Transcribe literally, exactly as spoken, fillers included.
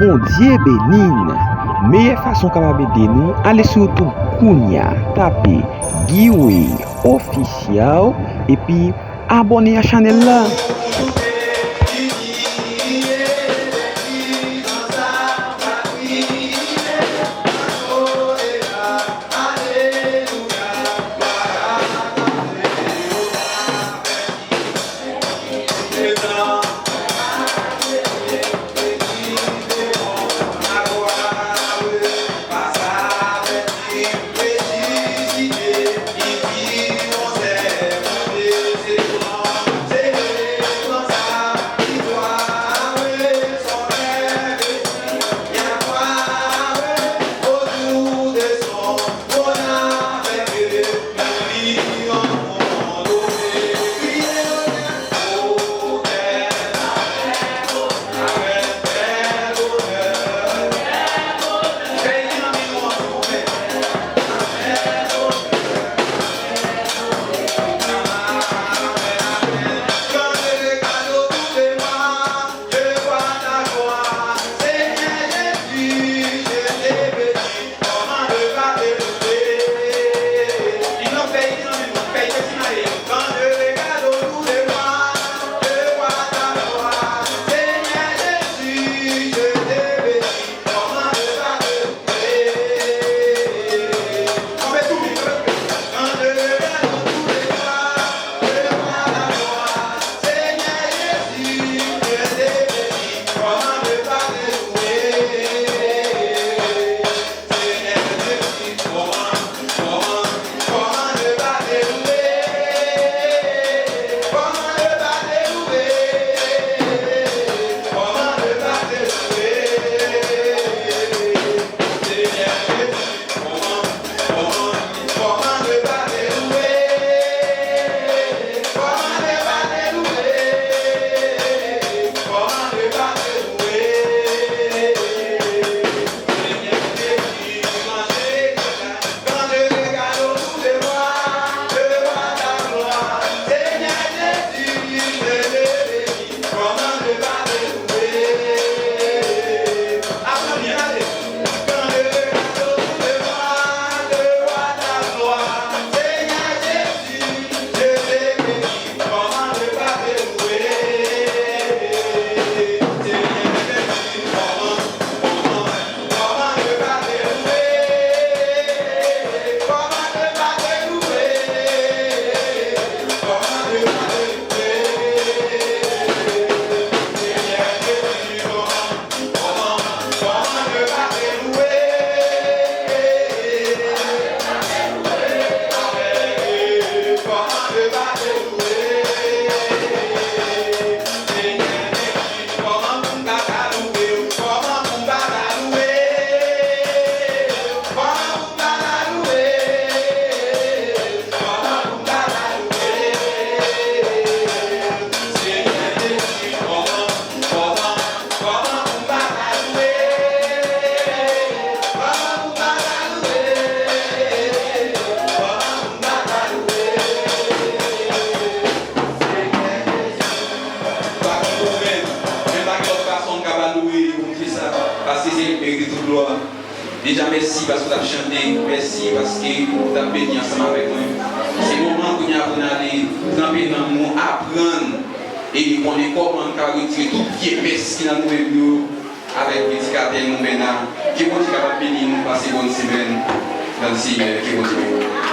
Bondye beni n! Meyè fason w kapab ede nou, ale sou YouTube kounya, tape Guy Way Official, epi abòne a chanèl la. Pa gen pwoblèm. Men pa gen lòt fason n ka ba louwe Bondye sa, paske se li k merite tout glwa. Deja, mèsi paske w t ap chante, mèsi paske w t ap beni ansanm avèk mwen. Se moman kounye a pou n ale tranpe nanm nou, aprann e konnen kòman n ka retire tout vye mès ki nan nou menm yo avèk predikatè nou, Mèna. Ke Bondye kapab beni nou, pase bòn semèn nan Senyè. Ke Bondye beni nou.